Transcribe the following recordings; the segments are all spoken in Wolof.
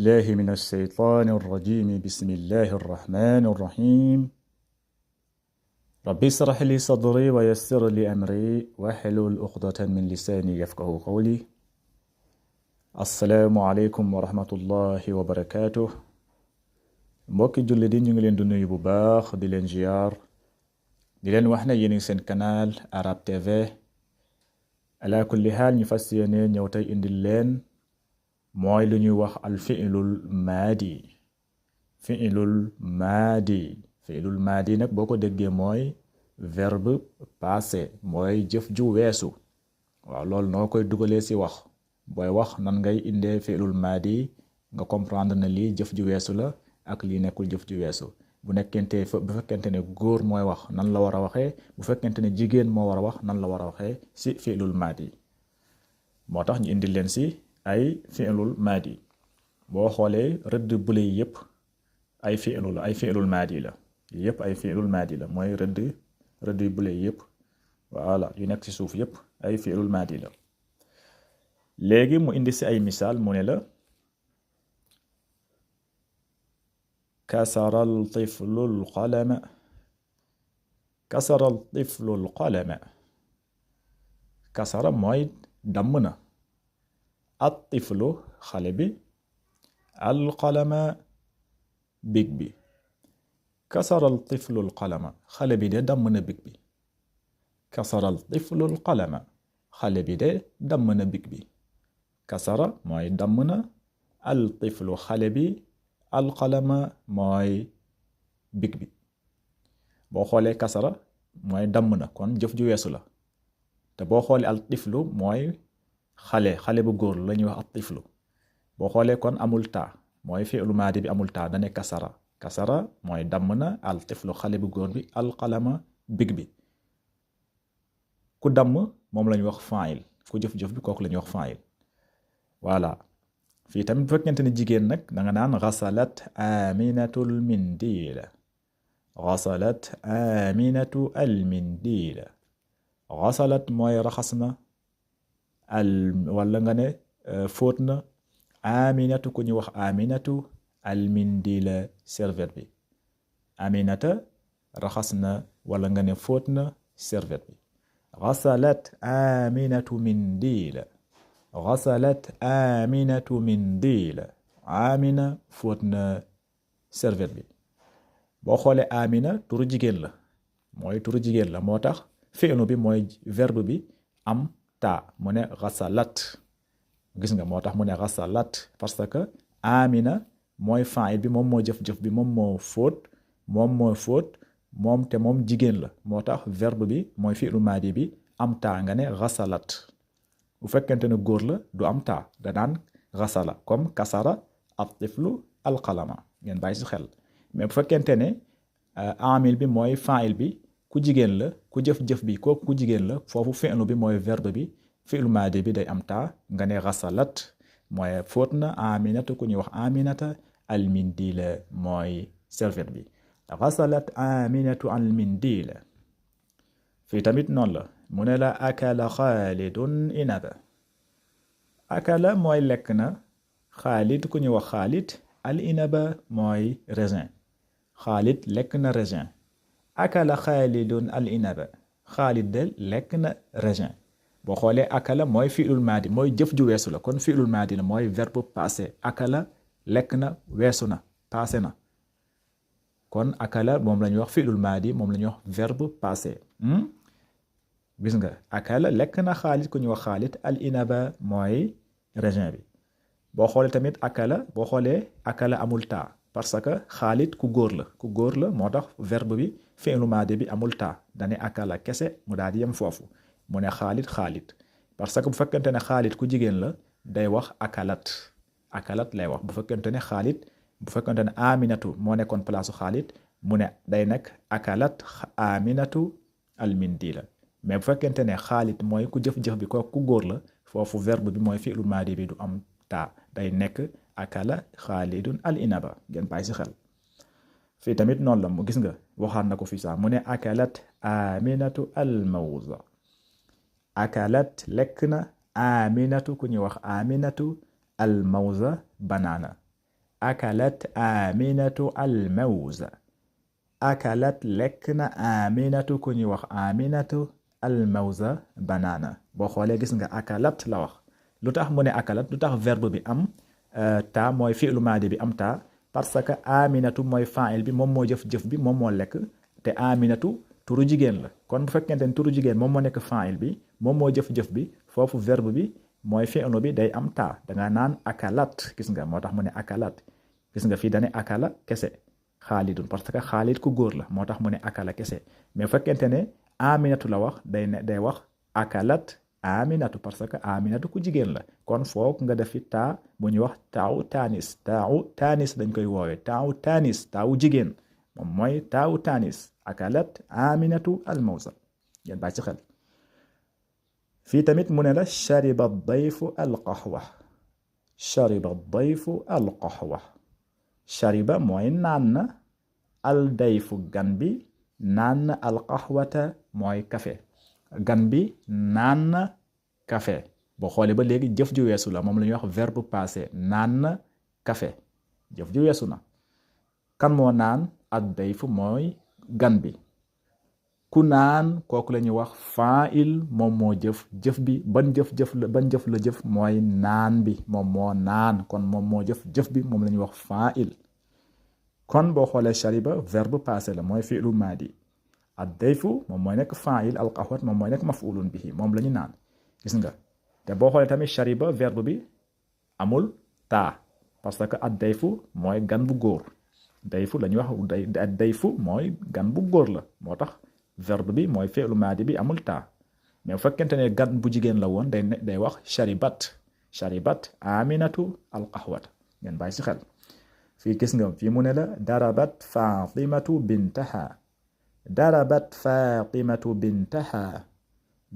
الله من الشيطان الرجيم بسم الله الرحمن الرحيم ربي اشرح لي صدري ويسر لي أمري واحلل عقدة من لساني يفقه قولي السلام عليكم ورحمة الله وبركاته mbokki julli di ñu ngi leen di nuyu bu baax di leen ziar di leen wax ne yéen seen canal Arab TV ala kulli haal ñu fas yéene ñëw tey indil leen mooy lu ñuy wax al fi'lul maadi fi'lul maadi nag boo ko déggee mooy verbe passé mooy jëf ju weesu waaw loolu noo koy dugalee ci wax booy wax nan ngay indee fi'lul maadi nga comprendre ne lii jëf ju weesu la ak lii nekkul jëf ju weesu bu fekkente ne góor mooy wax nan la war a waxee bu fekkente ne jigéen moo war a wax nan la war a waxee ci fi'lul maadi moo tax ñu indil leen ci ay fi'lul maadi boo xoolee rëdd bule yi yëpp ay fi'lul maadi la yëpp ay fi'lul maadi la mooy rëdd yu bule yi yëpp voilà yu nekk ci suuf yëpp ay fi'lul maadi la léegi mu indi ci ay misaal mu ne la kasara al tiflu al qalama kasara mooy damm na at tiflu xale bi al qalama big bi kasara al tiflu al qalama xale bi de damm na big bi kasara al tiflu al qalama xale bi de damm na big bi kasara mooy damm na al tiflu xale bi al qalama mooy big bi boo xoolee kasara mooy damm na kon jëf ju weesu la te boo xoolee al tiflu mooy xale bu góor la ñuy wax at tiflu boo xoolee kon amul taa mooy fi'lu maadi bi amul taa dane kasara mooy damm na al tiflu xale bu góor bi al qalama big bi ku damm moom la ñuy wax fa'il ku jëf-jëf bi kooku la ñuy wax fa'il voilà fii tamit bu fekkente ne jigéen nag da nga naan ghasalat aminatul mindila ghasalat mooy raxas na wala nga ne fóot na aminatu ku ñu wax aminatu al mindila serviette bi aminata raxas na wala nga ne fóot na serviette bi ghasalat aminatu mindila amina fóot na serviette bi boo xoolee amina turu jigéen la moo tax fi'lu bi mooy verbe bi am taa mu ne ghasalat gis nga moo tax mu ne ghasalat parce que amina mooy fa'il bi moom moo jëf-jëf bi moom moo fóot te moom jigéen la moo tax verbe bi mooy fi'lu maadi bi am taa nga ne ghasalat bu fekkente ne góor la du am taa da naan ghasala comme kasara at-tiflu al-qalama ngeen bàyyi ci xel mais bu fekkente ne amil bi mooy fa'il bi ku jigéen la ku jëf-jëf bi kooku ku jigéen la foofu fi'lu bi mooy verbe bi fi'lu maadi bi day am taa nga ne ghasalat mooy fóot na aminata ku ñuy wax aminata al-mindila mooy serviette bi ghasalat aminatu al-mindila fii tamit noonu la mu ne la akala xaalidun inaba akala mooy lekk na xaalid ku ñuy wax xaalid al inaba mooy raisin xaalid lekk na raisin akala xaalidun al inaba xaalid de lekk na raisin boo xoolee akala mooy fi'lul maadi mooy jëf ju weesu la kon fi'lul maadi la mooy verbe passé akala lekk na weesu na passé na kon akala moom la ñuy wax fi'lul maadi moom la ñuy wax verbe passé gis nga akala lekk na xaalid ku ñuy wax xaalid al inaba mooy raisin bi boo xoolee tamit akala amul taa parce que xaalid ku góor la moo tax verbe bi fi'lu maadi bi amul taa dane akala kese mu daal di yem foofu mu ne xaalid parce que bu fekkente ne xaalid ku jigéen la day wax akalat lay wax bu fekkente ne aminatu moo nekkoon palaasu xaalid mu ne day nekk akalat aminatu al mindila mais bu fekkente ne xaalid mooy ku jëf-jëf bi ko ku góor la foofu verbe bi mooy fi'lu maadi bi du am taa day nekk akala xaalidun al inaba ngeen bàyyi ci xel fii tamit noonu la mu gis nga waxaan na ko fii sax mu ne akalat aminatu al mawza akalat lekk na aminatu ku ñuy wax aminatu al mawza banaana akalat aminatu al mawza akalat lekk na aminatu ku ñuy wax aminatu al mawza banana boo xoolee gis nga akalat la wax lu tax mu ne akalat lu tax verbe bi am ta mooy fi'lu maadi bi am ta parce que aminatu mooy fa'il bi moom moo jëf bi moom moo lekk te aminatu turu jigéen la kon bu fekkente ne turu jigéen moom moo nekk fa'il bi moom moo jëf bi foofu verbe bi mooy fi'lu bi day am ta danga naan akalat gis nga moo tax mu ne akalat gis nga fii dane akala kese xaalidun parce que xaalid ku góor la moo tax mu ne akala kese mais bu fekkente ne aminatu la wax day wax akalat aminatu parce que aminatu ku jigéen la kon foog nga def fi taa bu ñuy wax taawu taanis dañ koy woowe taawu jigéen moom mooy taawu taanis akalat aminatu almawza ngeen bàyyi ci xel fii tamit mu ne la shariba dayfu alqahwa shariba mooy naan na al dayfu gan bi naan na alqahwata mooy kafe gan bi naan na kafe boo xoolee ba léegi jëf ju weesu la moom la ñuy wax verbe passé naan na kafe jëf ju weesu na kan moo naan ad dayfu mooy gan bi ku naan kooku la ñuy wax fa'il moom moo jëf bi ban jëf la jëf mooy naan bi moom moo naan kon moom moo jëf bi moom la ñuy wax fa'il kon boo xoolee shariba verbe passé la mooy fi'lu maadi ad-dayfu moom mooy nekk fa'il al-qahwat moom mooy nekk maf'ulun bihi moom la ñu naan gis nga te boo xoolee tamit shariba verbe bi amul taa parce que ad-dayfu mooy gan bu góor dayfu la ñuy wax ad-dayfu mooy gan bu góor la moo tax verbe bi mooy fi'lu maadi bi amul taa mais bu fekkente ne gan bu jigéen la woon day wax sharibat aminatu al-qahwat ngeen bàyyi si xel fii gis nga fii mu ne la darabat fatimatu bintaha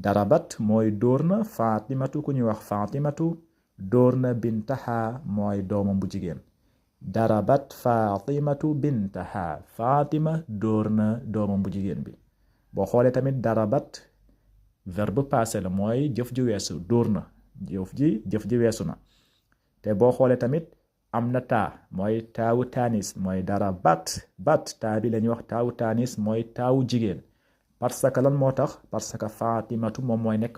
darabat mooy dóor na fatimatu ku ñuy wax fatimatu dóor na bintaha mooy doomam bu jigéen darabat fatimatu bintaha fatima dóor na doomam bu jigéen bi boo xoolee tamit darabat verbe passé la mooy jëf ji weesu dóor na jëf ji weesu na te boo xoolee tamit am na taa mooy taawu taanis mooy dara bat taa bi la ñuy wax taawu taanis mooy taawu jigéen parce que lan moo tax parce que fatimatu moom mooy nekk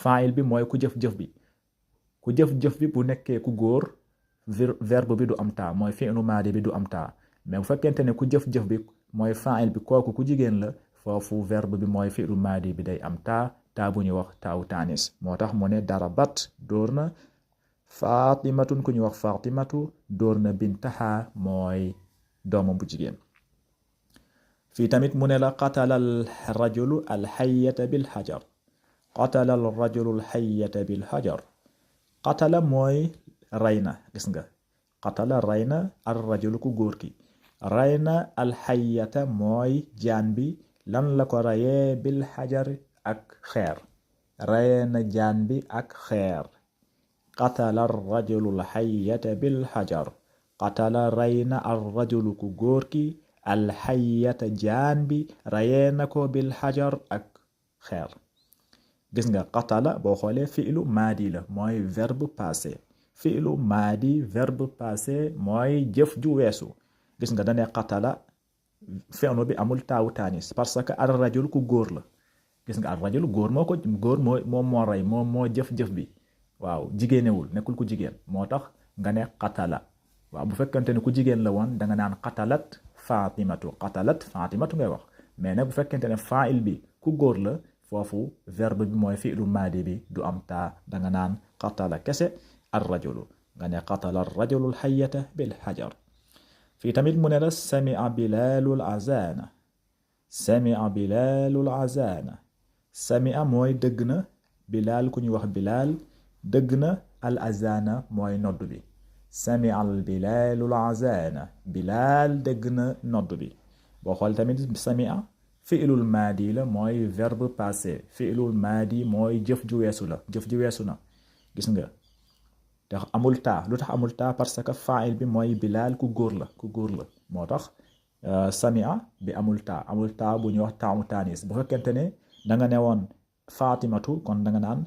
fa'il bi mooy ku jëf bi bu nekkee ku góor verbe bi du am taa mooy fi'lu maadi bi du am taa mais bu fekkente ne ku jëf bi mooy fa'il bi kooku ku jigéen la foofu verbe bi mooy fi'lu maadi bi day am taa bu ñuy wax taawu taanis moo tax mu ne dara bat dóor na fatimatun ku ñuy wax fatimatu dóor na bintaha mooy doomam bu jigéen fii tamit mu ne la qatala al rajulu al hayyata bil hajar qatala mooy rey na gis nga qatala rey na ar rajulu ku góor ki rey na al hayyata mooy jaan bi lan la ko reyee bil hajar ak xeer reyee na jaan bi ak xeer qatala ar-rajulu al-hayyata bil-hajar qatala rey na ar-rajulu ku góor ki al-hayyata jaan bi reyee na ko bil-hajar ak xeer gis nga qatala boo xoolee fi'lu maadi la mooy verbe passé fi'lu maadi verbe passé mooy jëf ju weesu gis nga dane qatala fi'lu bi amul taawu taanis parce que ar-rajul ku góor la gis nga ar-rajul góor moom moo rey moom moo jëf bi waaw jigéenewul nekkul ku jigéen moo tax nga ne qatala waaw bu fekkente ne ku jigéen la woon da nga naan qatalat fatimatu ngay wax mais nag bu fekkente ne fa'il bi ku góor la foofu verbe bi mooy fi'lu maadi bi du am taa da nga naan qatala kese ar-rajulu nga ne qatala ar-rajulu al-hayyata bil hajar fii tamit mu ne la sami'a bilalul azana sami'a mooy dëgg na bilal ku ñuy wax bilal dëgg na al azana mooy nodd bi sami'a al bilalul azana bilal dëgg na nodd bi boo xool tamit sami'a fi'lul maadi la mooy verbe passé fi'lul maadi mooy jëf ju weesu na gis nga te amul taa lu tax amul taa parce que fa'il bi mooy bilal ku góor la moo tax sami'a bi amul taa bu ñuy wax taamu taanis bu fekkente ne da nga ne woon fatimatu kon da nga naan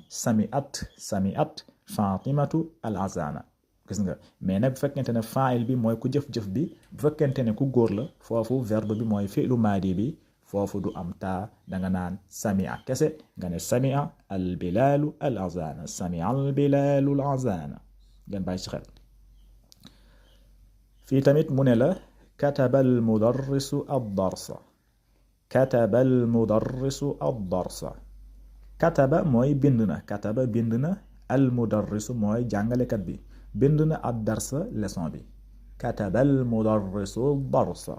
sami'at fatimatu al azana gis nga mais nag bu fekkente ne fa'il bi mooy ku jëf-jëf bi bu fekkente ne ku góor la foofu verbe bi mooy fi'lu maadi bi foofu du am taa danga naan samia kese nga ne samia al bilaalu al azana samia al bilaalu al azana ngeen bàyyi ci xel. fii tamit mu ne la kataba al mudarrisu ad-darsa kataba al mudarrisu ad-darsa kataba mooy bind na kataba bind na al mudarrisu mooy jàngalekat bi bind na ad-darsa leçon bi kataba al mudarrisu ad-darsa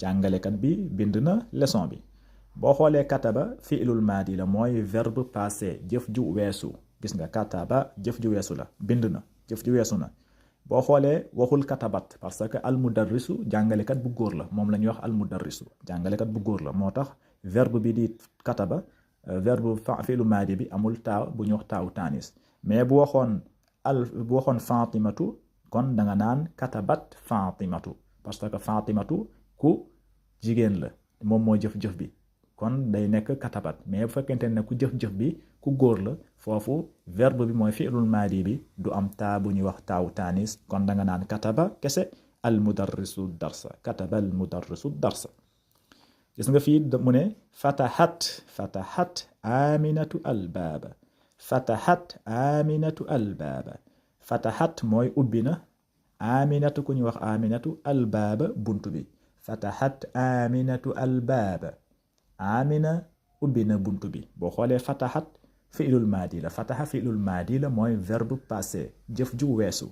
jàngalekat bi bind na leçon bi boo xoolee kataba fi'lul maadi la mooy verbe passé jëf ju weesu gis nga kataba jëf ju weesu la bind na jëf ju weesu na boo xoolee waxul katabat parce que al mudarrisu jàngalekat bu góor la moom la ñuy wax al mudarrisu jàngalekat bu góor la moo tax verbe bi di kataba verbe fi'lu maadi bi amul taa bu ñuy wax taawu taanis mais bu waxoon fatimatu kon da nga naan katabat fatimatu parce que fatimatu ku jigéen la moom moo jëf-jëf bi kon day nekk katabat mais bu fekkente ne ku jëf-jëf bi ku góor la foofu verbe bi mooy fi'lul maadi bi du am taa bu ñuy wax taawu taanis kon da nga naan kataba kese al mudarrisu darsa kataba al mudarrisu darsa gis nga fii mu ne fatahat aminatu al baaba fatahat aminatu al baaba fatahat mooy ubbi na aminatu ku ñuy wax aminatu al baaba buntu bi fatahat aminatu al baaba amina ubbi na buntu bi boo xoolee fatahat fi'lul maadi la fataha fi'lul maadi la mooy verbe passé jëf ju weesu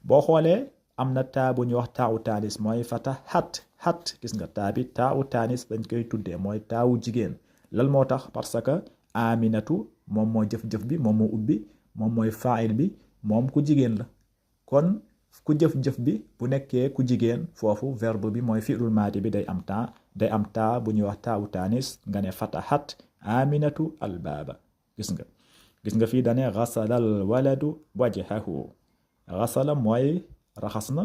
boo xoolee am na taa bu ñuy wax taawu taanis mooy fatahat hat gis nga taa bi taawu taanis dañ koy tuddee mooy taawu jigéen lan moo tax parce que aminatu moom moo jëf-jëf bi moom moo ubbi moom mooy fa'il bi moom ku jigéen la kon ku jëf-jëf bi bu nekkee ku jigéen foofu verbe bi mooy fi'lul maadi bi day am taa bu ñuy wax taawu taanis nga ne fatahat aminatu al baaba gis nga fii dane ghasala al waladu wajhahu ghasala mooy raxas na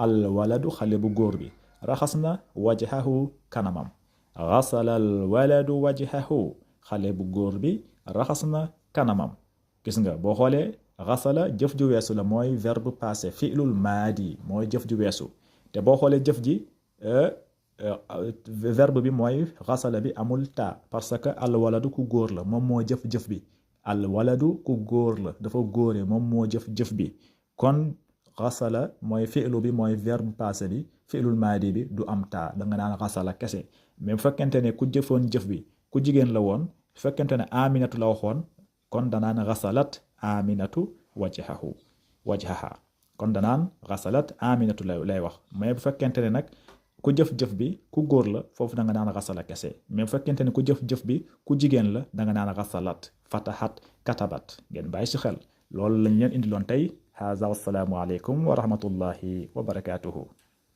al waladu xale bu góor bi raxas na wajhahu kanamam ghasala al waladu wajhahu xale bu góor bi raxas na kanamam gis nga boo xoolee ghasala jëf ju weesu la mooy verbe passé fi'lul maadi mooy jëf ju weesu te boo xoolee jëf ji verbe bi mooy ghasala bi amul taa parce que al waladu ku góor la moom moo jëf-jëf bi al waladu ku góor la dafa góore moom moo jëf-jëf bi kon ghasala mooy fi'lu bi mooy verbe passé bi fi'lul maadi bi du am taa da nga naan ghasala kese mais bu fekkente ne ku jëfoon jëf bi ku jigéen la woon bu fekkente ne aminatu la waxoon kon danaan ghasalat aminatu wajhaha kon danaan ghasalat aminatu lay wax mais bu fekkente ne nag ku jëf-jëf bi ku góor la foofu da nga naan ghasala kese mais bu fekkente ne ku jëf-jëf bi ku jigéen la da nga naan ghasalat fatahat katabat ngeen bàyyi ci xel loolu lañ leen indiloon tey haza wassalaamu aleykum wa rahmatullahi wa barakatuhu